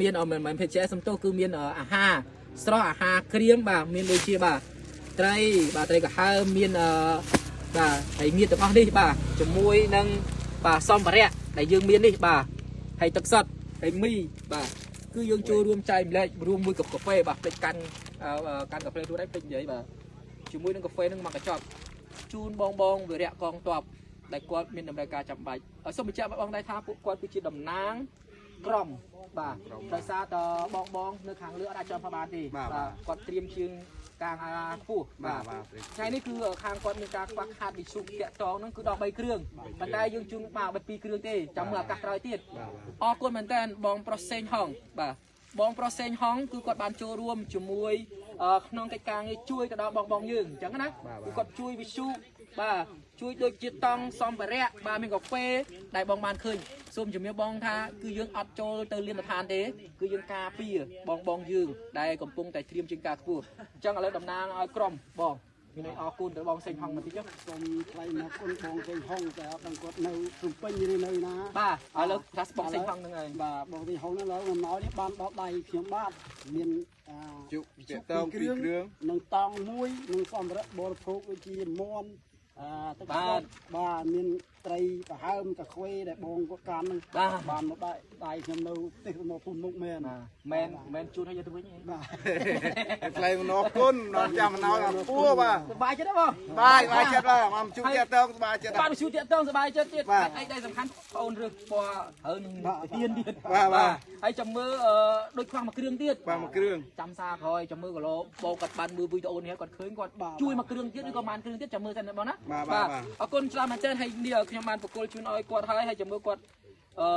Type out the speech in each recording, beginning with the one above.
មានមិនមែនភេសជ្ជៈសំទោសគឺមានអាហារស្រស់អាហារក្រៀមបាទមានដូចជាបាទត្រីបាទត្រីកាហើមមានបាទហើយងៀតទាំងអស់នេះបាទជាមួយនឹងបាទសម្ភារៈដែលយើងមាននេះបាទហើយទឹកសុទ្ធហើយមីបាទគឺយើងចូលរួមចែកម្លែករួមមួយកាហ្វេបាទភ្លេចកាន់កាន់កាហ្វេរួចហើយភ្លេចនិយាយបាទជាមួយនឹងកាហ្វេនឹងមកកញ្ចប់ជូនបងបងវិរៈកងទ័ពដែលគាត់មានតម្រូវការចាំបាច់សូមបញ្ជាក់បងដែរថាពួកគាត់គឺជាតំណាងក្រុមបាទដោយសារតបងបងនៅខាងលើអត់អាចចំបានទេបាទគាត់ត្រៀមជាងការខ្ពស់បាទថ្ងៃនេះគឺខាងគាត់មានការខ្វះខាតវិសុតាក់តងហ្នឹងគឺដល់3គ្រឿងប៉ុន្តែយើងជូនបាទ2គ្រឿងទេចាំមើលឱកាសក្រោយទៀតអរគុណមែនតើបងប្រុសសេងហងបាទបងប្រុសសេងហងគឺគាត់បានចូលរួមជាមួយក្នុងកិច្ចការងារជួយទៅដល់បងបងយើងអញ្ចឹងណាគឺគាត់ជួយវិសុបាទជួយដូចជាតង់សម្ភារៈបាទមានកាហ្វេដែលបងបានឃើញសូមជំរាបបងថាគឺយើងអត់ចូលទៅលៀនឋានទេគឺយើងការពារបងបងយើងដែលកំពុងតែត្រៀមជាងការខ្ពស់អញ្ចឹងឥឡូវតំណាងឲ្យក្រុមបងមានអរគុណទៅបងសេងហងបន្តិចសូមថ្លែងអរគុណបងសេងហងតែអត់ដឹងគាត់នៅភ្នំពេញឬនៅណាបាទឥឡូវថាបងសេងហងហ្នឹងឯងបាទបងសេងហងហ្នឹងឥឡូវអំណោយនេះបានដល់ដៃខ្ញុំបាទមានជុកតងពីរគ្រឿងនិងតង់មួយនិងសម្ភារៈបរិភោគដូចជាមន់ទឹកសុទ្ធបាទមានត្រីប្រហើមកាខ្វេដែលបងគាត់កាន់ហ្នឹងបានមកដៃខ្ញុំនៅផ្ទះមកភូមិមុខមែនមែនជូនឲ្យយកទៅវិញបាទថ្លែងអរគុណដល់ចាំអំណោយអពួរបាទសប្បាយចិត្តទេបងបាទសប្បាយចិត្តបាទមកជួបតាក់តងសប្បាយចិត្តបាទជួបតាក់តងសប្បាយចិត្តទៀតអីដែលសំខាន់បងអូនរើសពណ៌ត្រូវនឹងទៀនទៀតបាទបាទហើយចាំមើលដូចខ្វះមួយគ្រឿងទៀតបាទមួយគ្រឿងចាំសារក្រោយចាំមើលគីឡូបងគាត់បានមើលវីដេអូនេះគាត់ឃើញគាត់ជួយមួយគ្រឿងទៀតឬក៏បានគ្រឿងទៀតចាំមើលសិនបងណាបាទអរគុណច្រើនមែនទែនហើយនេះខ្ញុំបានប្រគល់ជូនឲ្យគាត់ហើយហើយចាំមើលគាត់អឺ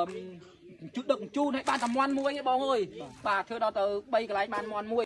ជូនដឹកជូនឲ្យបានតែមន់មួយឯងបងអើយបាទធ្វើដល់ទៅ3កន្លែងបានមន់មួយ